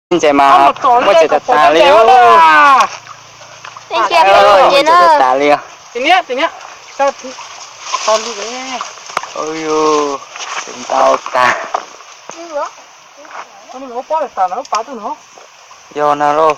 Ntses mas muab tsev tas tas li. Ntses tas tas li. Ntau tas. Yog na lauj.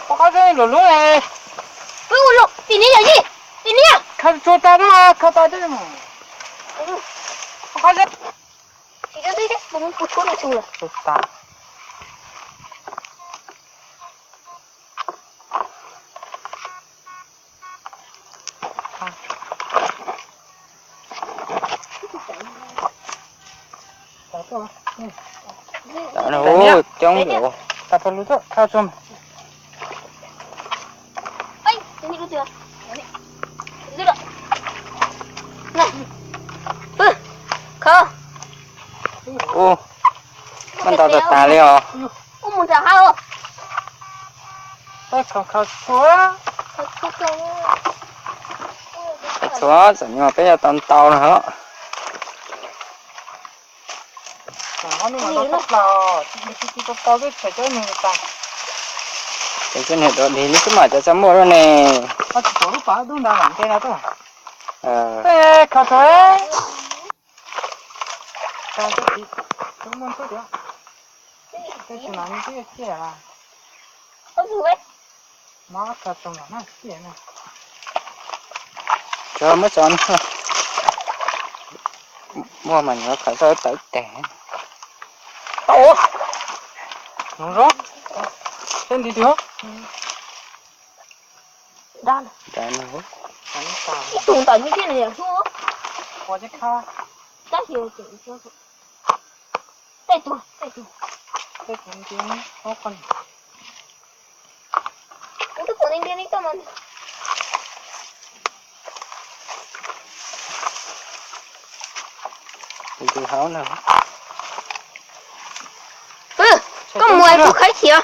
Coob. Ub, muab ntau tas tas li os. Khaws txhua, txawm nyuag peb yuav tau ntau no. Ces cov niag dog dig li xwb mas cov txaj muag luaj ne. Cov muab tso no, muaj mas nyuam qhuav tau tawv teg. Ib tug ntawm no thiab ne, hu. Kuv twb pom ntiag ntiag li tau mas. Tus hauv na. Koj mus kuv khawb khiav.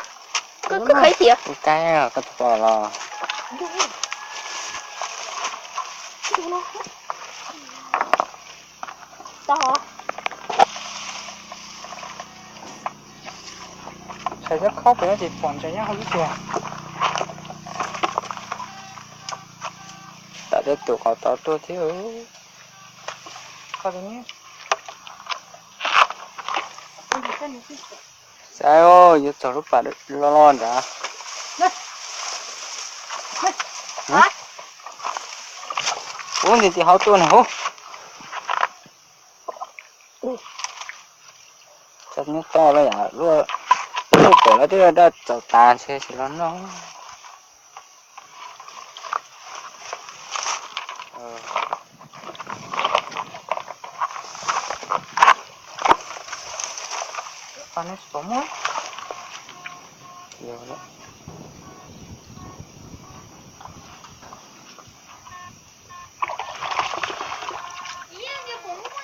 Koj khawb khiav. Kuv kaib koj tus pom los. Tau. Txhais cov khob pem no ces pom ntses nyob hauv lub tiag. Tam tej tus qos tod tuaj thiab. Saib, yuav txog lub pas loj loj nrad. Ub, nti ti hauv tuaj na hu. Txog nyob toj lawm yom, lub, lub pem lawv twb daj txaus tas ntshe tsis los noj.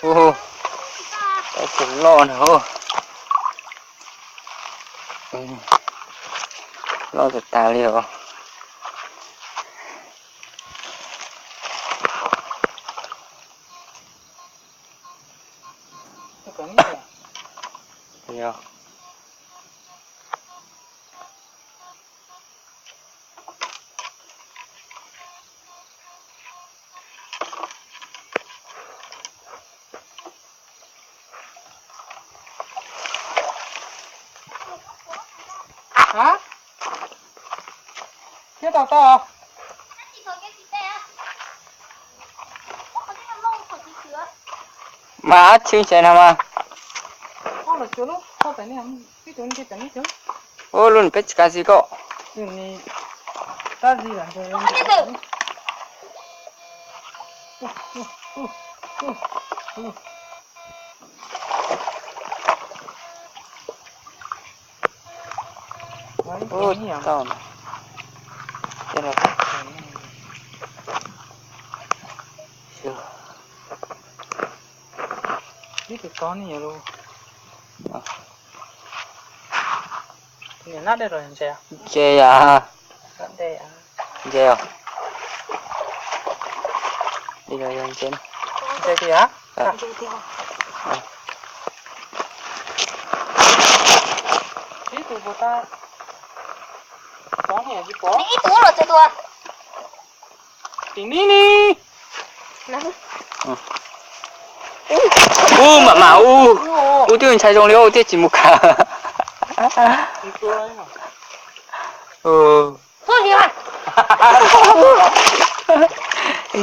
Ub, tau tus loj na. Loj tas tas li os. Yog. Thiab tau tau. Mas ab tshwj xyov no mas. Ua lub nws peb tsis kav xis koj. Ub, tau. Ib tus tod ne yog lus. Ntses yom. Ntses os. Li los yog ntses. Ntses tiag. Ib tus puas tau. Ib tug los txog tua. Tim ni ni. Ub, mam mam ub. Ub twb ntshai zoo li ub thiaj tsis mus khaws.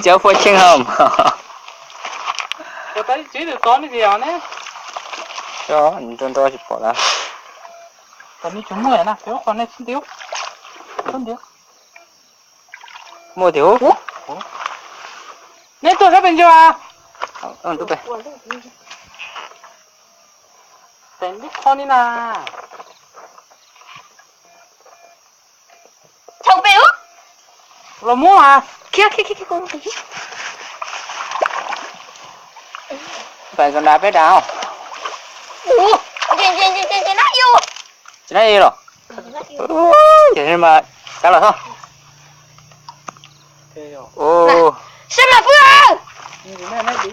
Cov phua tsheej hom. Nroo nroo tsis pom lawm. Muaj tiag. Neb tuaj sab pes ntsis as. Pem lub qhov ni na. Thaum pem ub. Los muab mas. Khiav khiav khiav khiav. Pem kom dav peb dav. Ua, nce nce nce nce nce nab yus. Tsis nab yus los. Ces mas kav los tho. Seb mas pw. Tsis nab yus.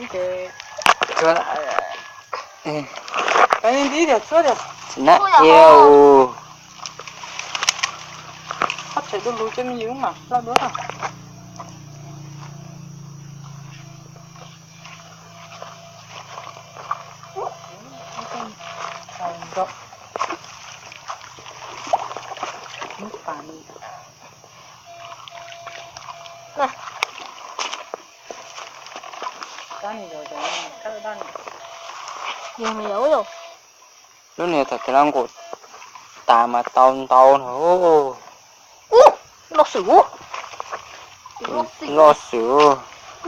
Lub niag thaum tes lab nqus tas mas tau ntau no. Ub, loj xwb. Loj xwb.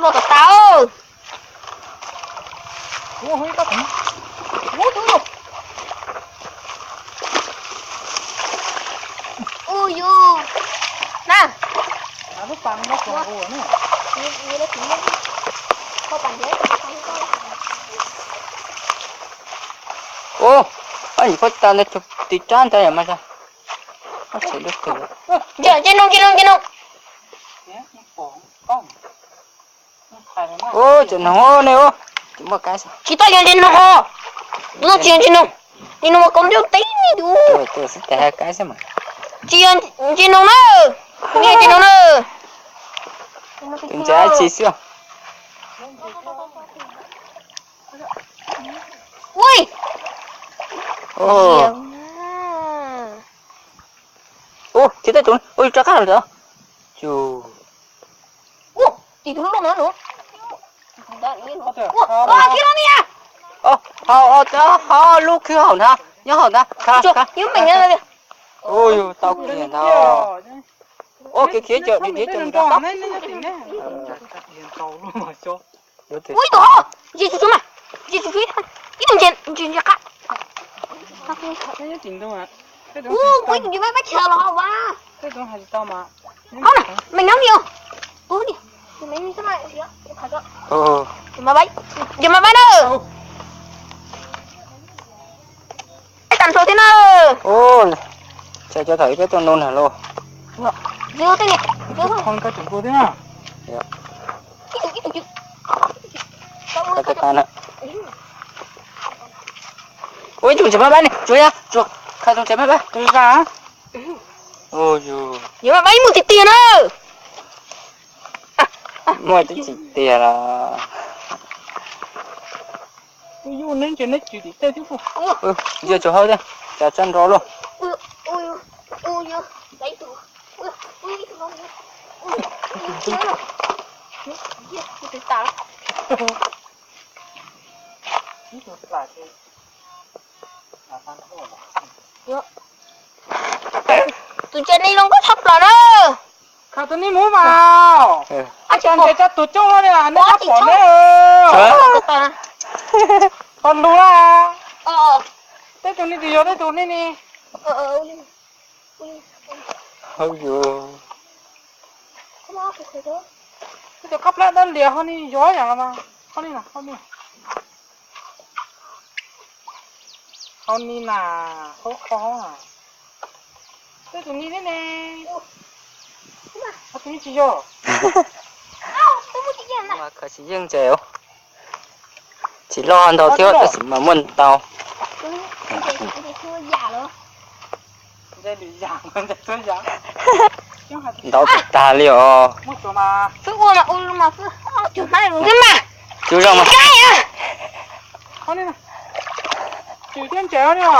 Loj tas tas. Ub yus, na. Ub, ob nyuam phab tas ntawd tus tim rab ntawd mas. Nce noo, nce noo, nce noo. Ub, tseem noog ne ub. Tsis muaj kab xwb. Tsis tau yog nce noog ho. Tus no tsis yog nce noog. Nce noog mas kaus ntiab teb ne tus. Tsis yog nce noog na. Nce noog na. Tus ntse dab tsi xwb. Ui. Ub, tsis tau tus, ub, rov qab los. Ub, tsis tus loj no. Ua, ua, kiag no niam. Hauv, hauv, lub khw hauv ntag, nyob hauv ntag. Ub, yus tau kiag ntag. Ua kiag khiav cawm, khiav cawm mus rau. Ua ib tug ho, ntsia tsuj tsuav mas, ntsia tsuj tsuav ib tug ntsia ntsia qab. Ua, kuv ib tug ntsia pab pab chaw los hauv vas. Hauv na, me nyob ni os. Ua ni, mas pab, yog mas pab na. Tam nrho thiab na. Ua, tsam cov thaum ib peb tuaj nug nag los. Ib tug, ib tug, ib tug. Ua ib tug ntses mab pab ne, tsuav yog, tsuav, khaws tus ntses mab pab. Yog mab pab ib mus tiag tiag na. Muaj twb tsis tiag los. Ntsia tsuas hauv thiab, cas tsab nro luaj. Tus ntses ne zoo nkauj tshaj plaws na. Khaws tus nej muab mas. Ntses tsa tus coob li nej pom ne. Qhov lus na. Tej tus nej tsis yog tej tus nej ne. Hauj yus. Tej tus khab plab dab lias ho ni yog yam no mas. Qhov ni na, qhov ni. Qhov ni na, qhov qhov na. Tej tus ni thiab ne. Qhov tus ni tsis yog. Khaws tsis yeej ntses. Tsis loj ntau thiab tab sis mas muaj ntau. Ntau tag li os. Twb ua mas ua mas twb zoo mas. Cw thiab ntses os.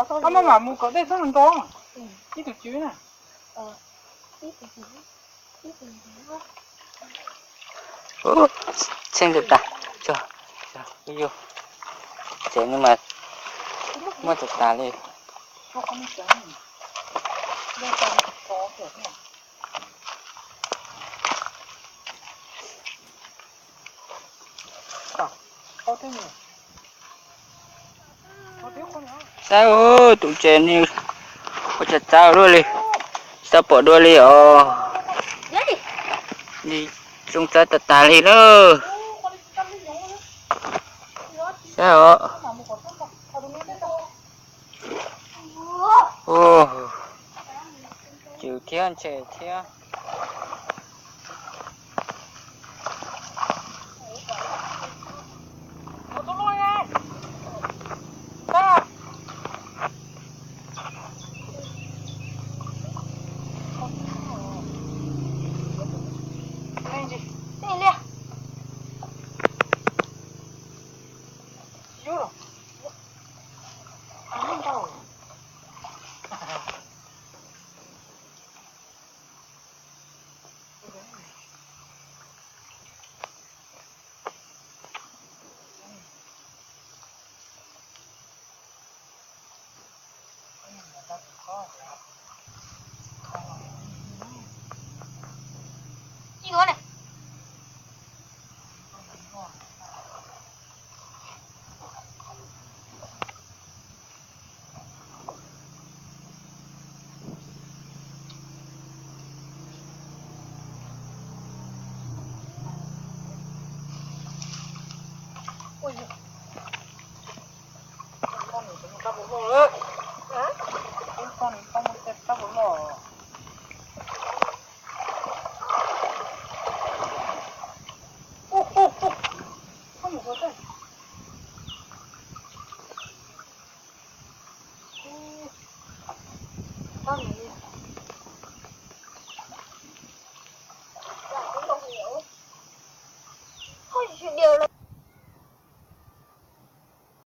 Koj maj mam mus kom dej txhob nrov. Ib tug cw na. Tsheej tag, yus tsev no mas muaj tag tas li. Saib tus tsev ni, ua cas txawv luaj li, tsis tau pom dua li os. Zoo txawv tag tas li lawm. Saib os. Cw thiab ntses thiab. Ua